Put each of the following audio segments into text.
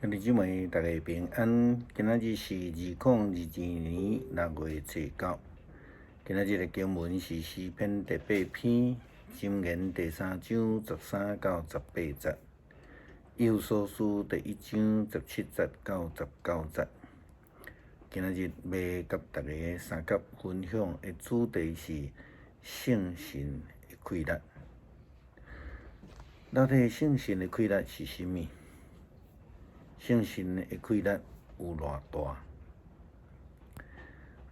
兄弟姊妹，大家平安。今仔日是2022年6月初九。今仔日的經文是詩篇第八篇，箴言第三章13到18節，以弗所書第一章17節到19節。今仔日欲佮大家相佮分享的主題是聖神的氣力。到底聖神的氣力是啥物？聖神的氣力有偌大？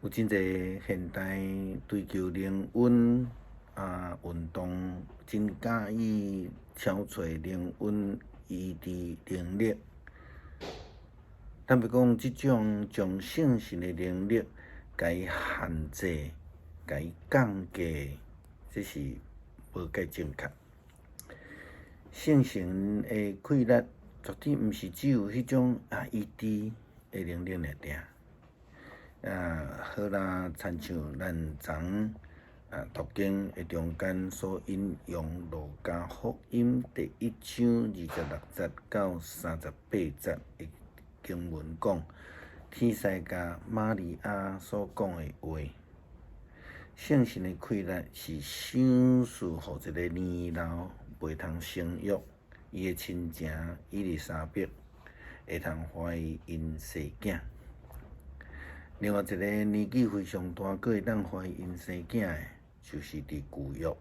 有真濟現代追求靈恩啊運動，真佮意超揣靈恩醫治能力。坦白講，這種將聖神的能力共伊限制、共伊降低，這是無蓋正確。聖神的氣力絕對毋是只有彼種啊醫治的能力爾爾。啊，好啦，親像咱昨啊讀經的中間所引用路加福音第一章26節到38節的經文講，天使共瑪利亞所講的話，聖神的氣力是賞賜予一個年老袂通生育，伊的親情伊麗莎白會通懷孕生囝。另外一個年紀非常大，閣會當懷孕生囝的，就是佇舊約，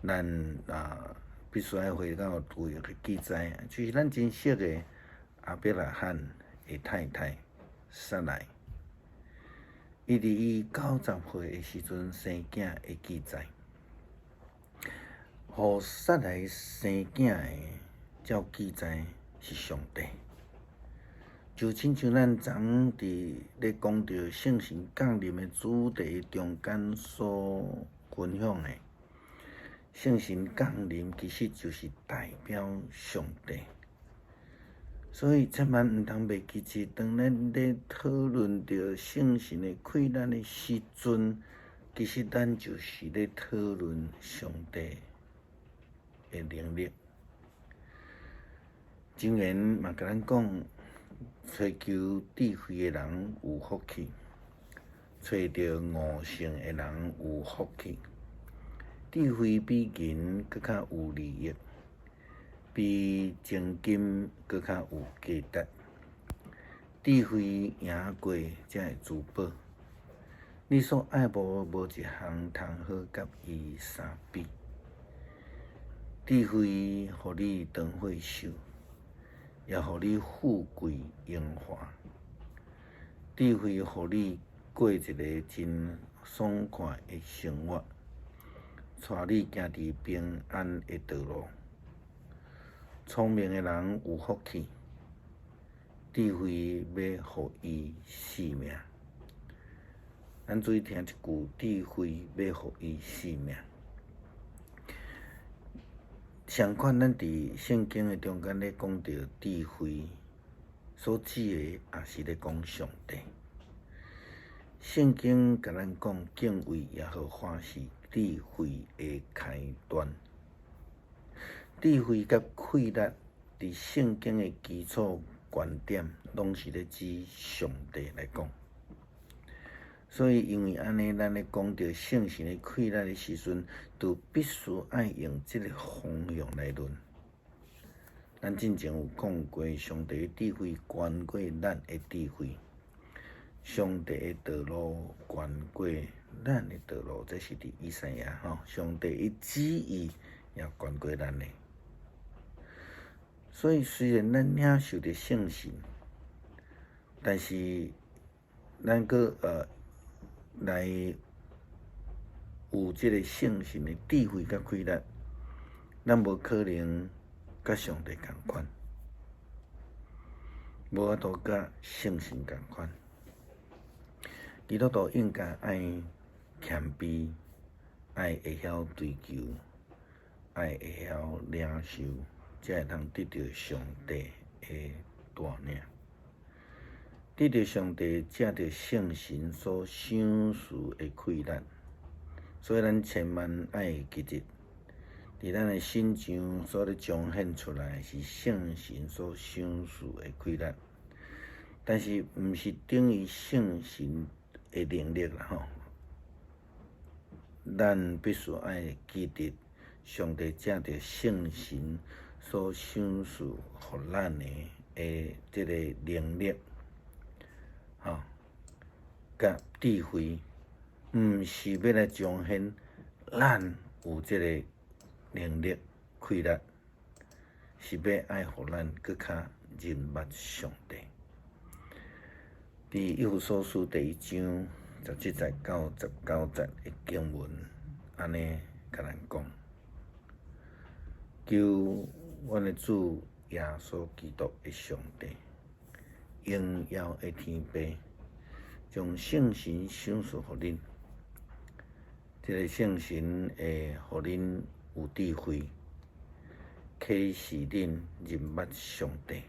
咱啊必須愛回到舊約的記載，就是咱真熟的亞伯拉罕的太太撒萊，伊佇伊90歲的時陣生囝的記載，予撒萊生囝的，照記載是上帝。就親像咱昨佇咧講著聖神降臨的主題中間所分享的，聖神降臨其實就是代表上帝。所以千萬毋通袂記得，當咱咧討論著聖神的氣力的時陣，其實咱就是咧討論上帝的能力。箴言嘛共咱講，追求智慧的人有福氣，揣著悟性的人有福氣。智慧比銀閣較有利益，比精金閣較有價值。智慧贏過這个珠寶，你所愛慕無一項通好佮伊相比。智慧予你長歲壽，也予你富貴榮華。智慧予你過一个真爽快的生活，帶你行佇平安的道路。聰明的人有福氣，智慧欲予伊性命。咱注意聽這句，智慧欲予伊性命。相款，咱佇聖經的中間咧講著智慧，所指的也是咧講上帝。聖經共咱講，敬畏耶和華是智慧的開端。智慧佮氣力，佇聖經的基礎觀點，攏是咧指上帝來講。所以，因為按呢，咱咧講著聖神的氣力的時陣，就必須愛用這个方向來論。咱進前有講過，上帝的智慧懸過咱的智慧，上帝的道路懸過咱的道路，這是佇以賽亞吼，上帝的旨意也懸過咱的。所以，雖然咱領受著聖神，但是咱閣來有這个聖神的智慧佮氣力，咱無可能佮上帝仝款，無法度佮聖神仝款。基督徒應該愛謙卑，愛會曉追求，愛會曉領受，才會通得著上帝的帶領。得著上帝藉著聖神所賞賜的氣力，所以咱千萬愛會記得，佇咱的身上所咧彰顯出來是聖神所賞賜的氣力，但是毋是等於聖神的能力啦吼。咱必須愛記得，上帝藉著聖神所賞賜予咱的這個能力，吼，佮智慧，毋是欲來彰顯咱有這個能力、氣力，是欲愛予咱閣較認捌上帝。佇以弗所書第一章17節到19節的經文，按呢共咱講：求阮的主耶穌基督的上帝，榮耀的天父，將聖神賞賜予恁。這个聖神會予恁有智慧，啟示恁認捌上帝。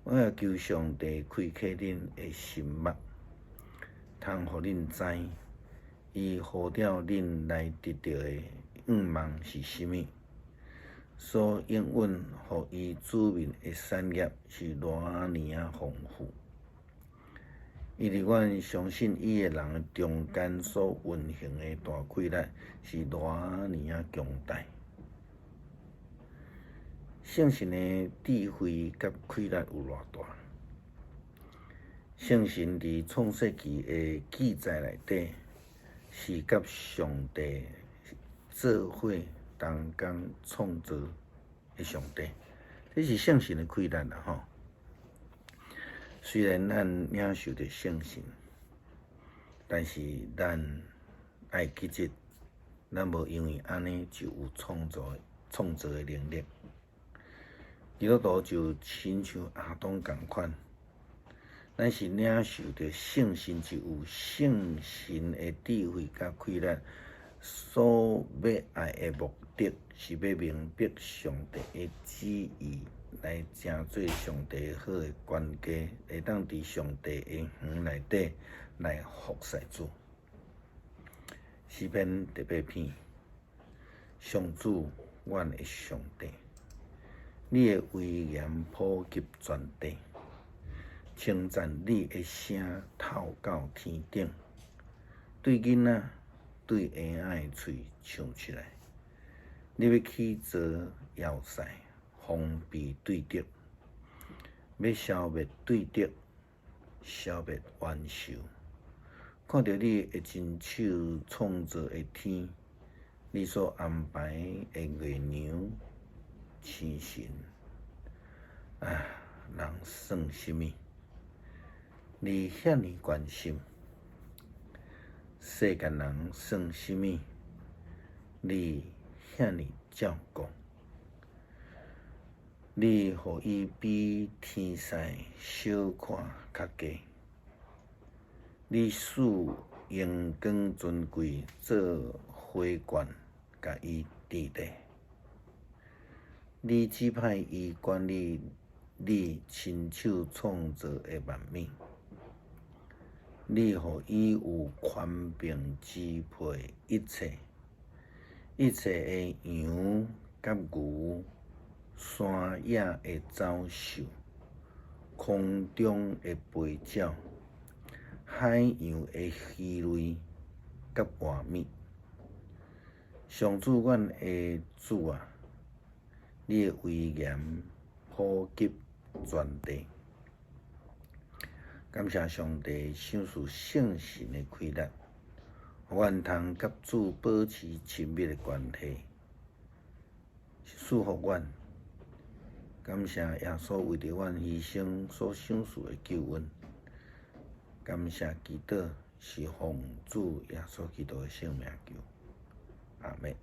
我也求上帝開啟恁的心目，通予恁知，伊呼召恁來得著的願望是啥物，所應允予伊子民的產業是偌爾仔豐富。伊佇阮相信伊的人中間所運行的大氣力是偌爾仔強大。聖神的智慧佮氣力有偌大？聖神佇創世記的記載內底，是佮上帝做伙同工創造的上帝，這是聖神的氣力啦吼。雖然咱領受著聖神，但是咱愛記得，咱無因為按呢就有創造的能力。基督徒就親像亞當仝款，咱是領受著聖神，就有聖神的智慧佮氣力，所欲愛的目的是欲明白上帝的旨意，來成做上帝好的管家，會當佇上帝的園內底來服侍主。詩篇第八篇，上主，阮的上帝，你的威嚴普及全地，稱讚你的聲透到天頂，對囡仔、對嬰仔的喙唱出來。你欲起造要塞，防備對敵，欲消滅對敵，消滅冤仇。看著你的親手創造的天，你所安排的月娘、星辰，啊，人算啥物？你遐爾關心？世間人算啥物？你遐爾照顧？你予伊比天使小可較低，你賜榮光尊貴做花冠，共伊戴咧。你指派伊管理你親手創造的萬物，你予伊有權柄支配一切，一切的羊佮牛，山野的走獸，空中的飛鳥，海洋的魚類佮活物。上主阮的主啊！你的威嚴普及全地，感謝上帝賞賜聖神的氣力，予阮通佮主保持親密的關係，賜福阮。感謝耶穌為著阮犧牲所賞賜的救恩。感謝祈禱是奉主耶穌基督的聖名求，阿們。